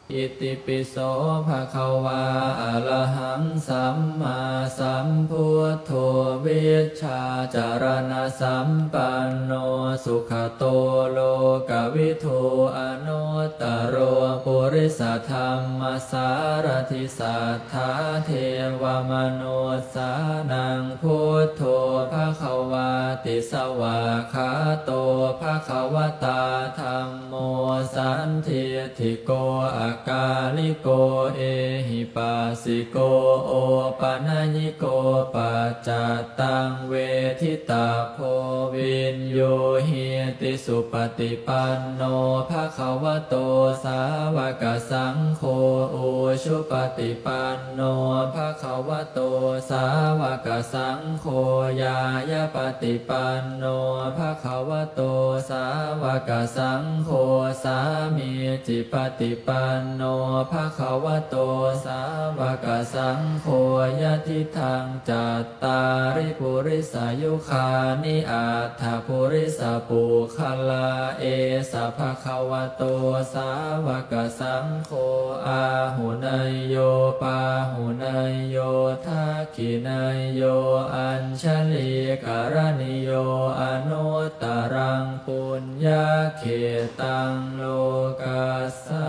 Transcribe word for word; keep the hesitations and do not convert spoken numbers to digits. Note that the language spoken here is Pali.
Itipi so bhagavā arahaṃ sammāsambuddho vijjācaraṇasampanno sugato lokavidū anuttaro purisadammasārathi satthā devamanussānaṃ buddho bhagavāti. Svākkhāto bhagavatā dhammo sandiṭṭhiko akāliko ehipassiko opanayiko paccattaṃ veditabbo viññūhīti. Supaṭipanno bhagavato sāvakasaṅgho, ujupaṭipanno bhagavato sāvakasaṅgho, ñāyapaṭipanno bhagavato sāvakasaṅgho, sāmīcipaṭipanno bhagavato sāvakasaṅgho, yadidaṃ cattāri purisayugāni aṭṭha purisapuggalā, esa bhagavato sāvakasaṅgho āhuneyyo pāhuneyyo dakkhiṇeyyo añjalikaraṇīyo anuttaraṃ puññakkhettaṃ lokassā